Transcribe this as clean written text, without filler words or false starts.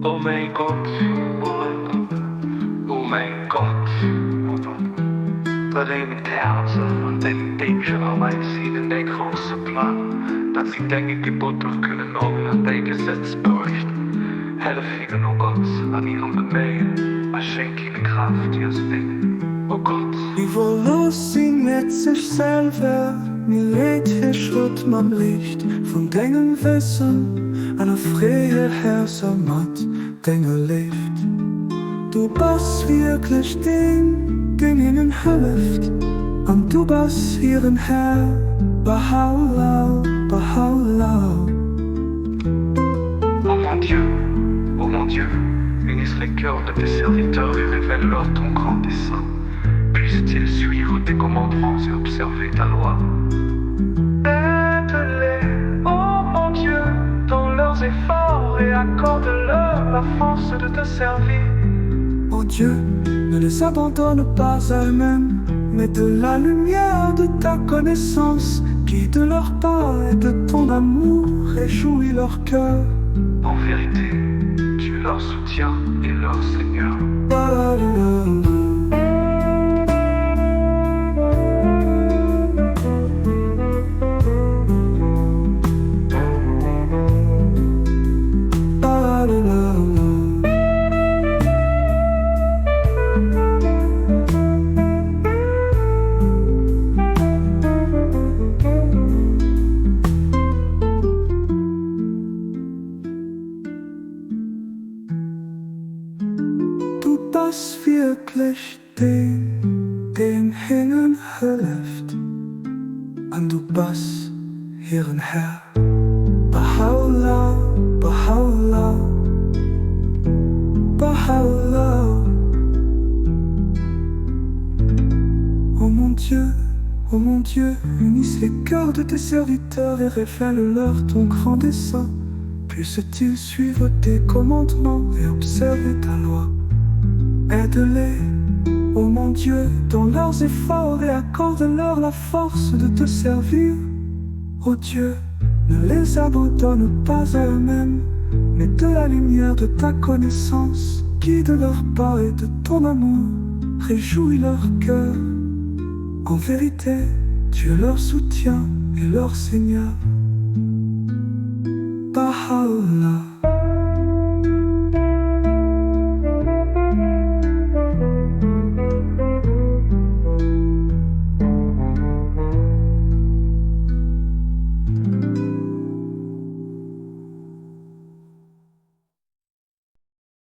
O mäi Gott, o mäi Gott, Beréng d'Häerzer vun dengen Déngscher a weis hinnen däi grousse Plang, datt si denge Geboter kënnen noen an däi Gesetz beuechten. Hellef hinnen, o Gott, an hirem Beméien a schenk hinne Kraaft, dir ze déngen, o Gott. Iwwerlooss si net sech selwer, mee leet hir Schrëtt mam Liicht vun dengem Wëssen an erfree hir Häerzer mat denger Léift. Du bass wierklech deen, deen hinnen hëlleft, an du bass hiren Här. Baha'u'llah, Baha'u'llah. Ô mon Dieu, ô mon Dieu, unisse les cœurs de tes serviteurs et révèle-leur ton grand dessein. Puissent-ils suivre tes commandements et observer ta loi. Aide-les, ô mon Dieu, dans leurs efforts et accorde-leur la force de te servir. Ô Dieu, ne les abandonne pas à eux-mêmes, mais de la lumière de ta connaissance, guide leurs pas et de ton amour réjouis leur cœur. En vérité, tu es leur soutien et leur Seigneur. Du bass wierklech deen, deen hinnen hëlleft, an du bass hiren Här. Baha'u'llah, Baha'u'llah, Baha'u'llah. Ô mon Dieu, ô mon Dieu, unisse les cœurs de tes serviteurs et révèle-leur ton grand dessein. Puissent-ils suivre tes commandements et observer ta loi. Aide-les, ô mon Dieu, dans leurs efforts et accorde-leur la force de te servir. Ô Dieu, ne les abandonne pas à eux-mêmes, mais de la lumière de ta connaissance, guide leurs pas et de ton amour, réjouis leur cœur. En vérité, tu es leur soutien et leur Seigneur. Baha'u'llah.